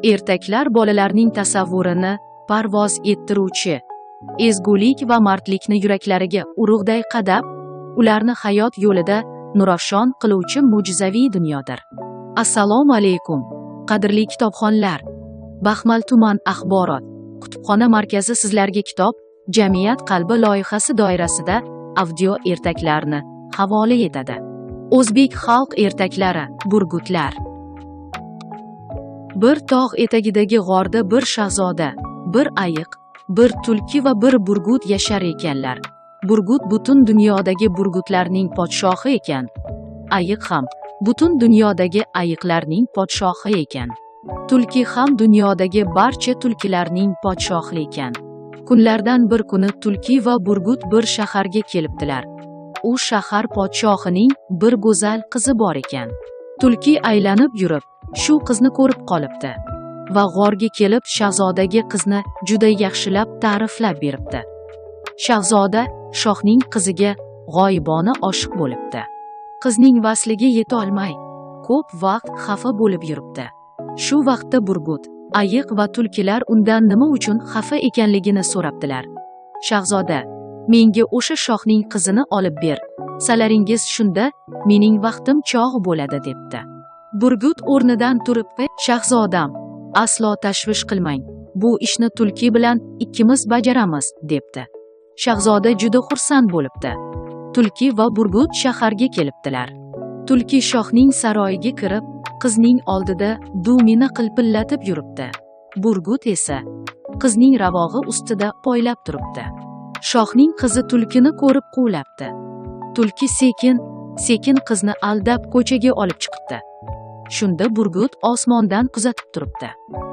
Ertaklar bolalarning tasavvurini parvoz ettiruvchi, ezgulik va mardlikni yuraklariga urug'day qadab, ularni hayot yo'lida nurafshon qiluvchi mo'jizaviy dunyodir. Assalomu alaykum, qadrli kitobxonlar. Baxmal tuman axborot kutubxona markazi sizlarga kitob jamiyat qalbi loyihasi doirasida audio ertaklarni havola etadi. O'zbek xalq ertaklari Burgutlar. Bir tog' etagidagi g'orda bir shahzoda, bir ayiq, bir tulki va bir burgut yashar ekanlar. Burgut butun dunyodagi burgutlarning podshohi ekan. Ayiq ham butun dunyodagi ayiqlarning podshohi ekan. Tulki ham dunyodagi barcha tulkilarning podshohi ekan. Kunlardan bir kuni tulki va burgut bir shaharga kelibdilar. U shahar podshohining bir go'zal qizi bor ekan. Tulki aylanib yurib, shu qizni ko'rib qolibdi va g'orga kelib shahzodaga qizni juda yaxshilab ta'riflab beribdi. Shahzoda shohning qiziga g'oyibona oshiq bo'libdi. Qizning vasliga yeta olmay, ko'p vaqt xafa bo'lib yuribdi. Shu vaqtda burgut, ayiq va tulkilar undan nima uchun xafa ekanligini so'rabdilar. Shahzoda, menga o'sha shohning qizini olib ber, salaringiz shunda mening vaqtim chog' bo'ladi debdi. Burgut o'rnidan turib, shahzodam, aslo tashvish qilmang, bu ishni tulki bilan ikkimiz bajaramiz debdi. Shahzoda juda xursand bo'libdi. Tulki va burgut shaharga kelibdilar. Tulki shohning saroyiga kirib, qizning oldida dumini qilpillatib yuribdi. Burgut esa qizning ravog'i ustida poylab turibdi. Shohning qizi tulkini ko'rib quvlabdi. Tulki sekin, sekin qizni aldab ko'chaga olib chiqibdi. Shunda burgut osmondan kuzatib turibdi.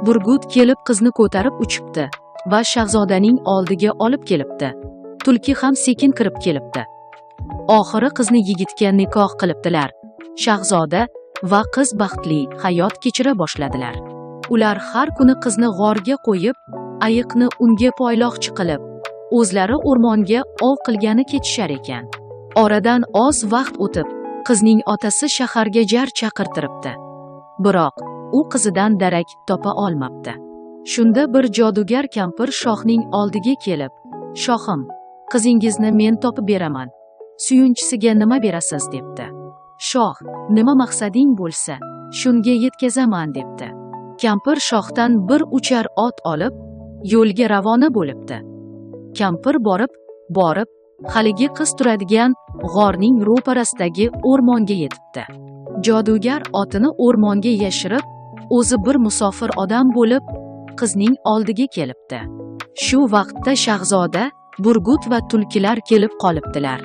Burgut kelib qizni ko'tarib uchibdi va shahzodaning oldiga olib kelibdi. Tulki ham sekin kirib kelibdi. Oxiri qizni yigitga nikoh qilibdilar. Shahzoda va qiz baxtli hayot kechira boshladilar. Ular har kuni qizni g'orga qo'yib, ayiqni unga poyloqchi qilib, o'zlari o'rmonga ov qilgani ketishar ekan. Oradan oz vaqt o'tib, qizning otasi shaharga jar chaqirtiribdi. Biroq u qizidan darak topa olmabdi. Shunda bir jodugar kampir shohning oldiga kelib, "Shohim, qizingizni men topib beraman. Suyunchisiga nima berasiz?" debdi. Shoh, "Nima maqsading bo'lsa, shunga yetkazaman" debdi. Kampir shohdan bir uchar ot olib, yo'lga ravona bo'libdi. Kampir borib, haligi qiz turadigan g'orning ro'parasidagi o'rmonga yetibdi. Jodugar otini o'rmonga yashirib, o'zi bir musofir odam bo'lib, qizning oldiga kelibdi. Shu vaqtda shahzoda, burgut va tulkilar kelib qolibdilar.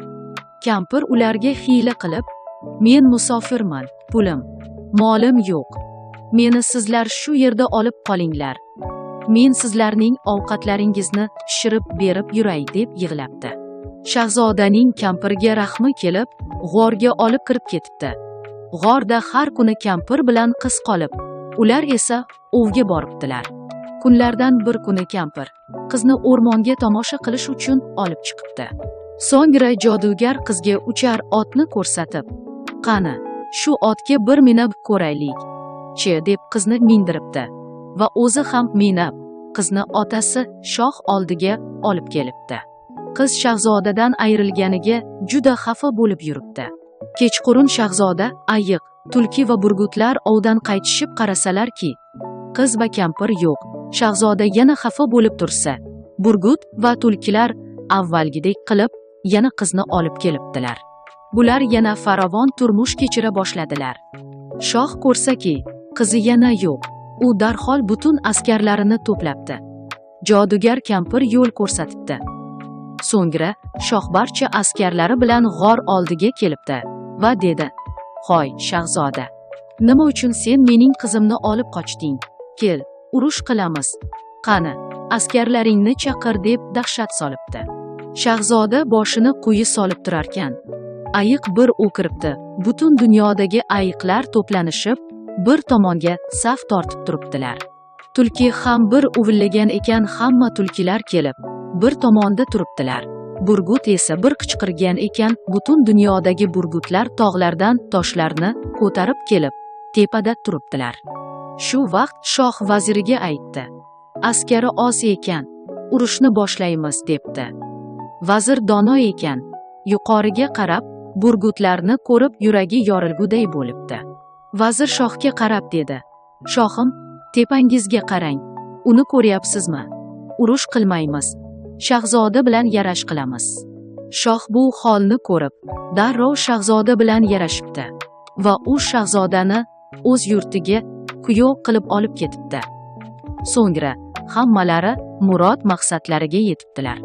Kampir ularga hiyla qilib, "Men musofirman, pulim, molim yo'q. Meni sizlar shu yerda olib qolinglar. Men sizlarning ovqatlaringizni pishirib berib yuray" deb yig'labdi. Shahzodaning kampirga rahmi kelib, g'orga olib kirib ketibdi. G'orda har kuni kampir bilan qiz qolib, ular esa ovga boribdilar. Kunlardan bir kuni kampir qizni o'rmonga tomosha qilish uchun olib chiqibdi. So'ngra jodugar qizga uchar otni ko'rsatib, "Qani, shu otga bir minib ko'raylik" chi deb qizni mindiribdi va o'zi ham minib, qizni otasi shoh oldiga olib kelibdi. Qiz shahzodadan ayrilganiga juda xafa bo'lib yuribdi. Kechqurun shahzoda, ayiq, tulki va burgutlar ovdan qaytishib qarasalarki, qiz va kampir yo'q. Shahzoda yana xafa bo'lib tursa, burgut va tulkilar avvalgidek qilib yana qizni olib kelibdilar. Bular yana farovon turmush kechira boshladilar. Shoh ko'rsaki, qizi yana yo'q. U darhol butun askarlarini to'plabdi. Jodugar kampir yo'l ko'rsatibdi. So'ngra shoh barcha askarlari bilan g'or oldiga kelibdi va dedi: "Hoy shahzoda, nima uchun sen mening qizimni olib qochding? Kel, urush qilamiz. Qani, askarlaringni chaqir" deb dahshat solibdi. Shahzoda boshini quyi solib turarkan, ayiq bir o'kiribdi. Butun dunyodagi ayiqlar to'planishib, bir tomonga saf tortib turibdilar. Tulki ham bir uvillagan ekan, hamma tulkilar kelib, bir tomonda turibdilar. Burgut esa bir qichqirgan ekan, butun dunyodagi burgutlar tog'lardan toshlarni ko'tarib kelib, tepada turibdilar. Shu vaqt shoh vaziriga aytdi: "Askari oz ekan, urushni boshlaymiz" debdi. Vazir dono ekan, yuqoriga qarab, burgutlarni ko'rib yuragi yorilguday bo'libdi. Vazir shohga qarab dedi: "Shohim, tepangizga qarang, uni ko'ryapsizmi? Urush qilmaymiz, shahzoda bilan yarash qilamiz." Shoh bu holni ko'rib, darrov shahzoda bilan yarashibdi va u shahzodani o'z yurtiga kuyov qilib olib ketibdi. So'ngra hammalari murod maqsadlariga yetibdilar.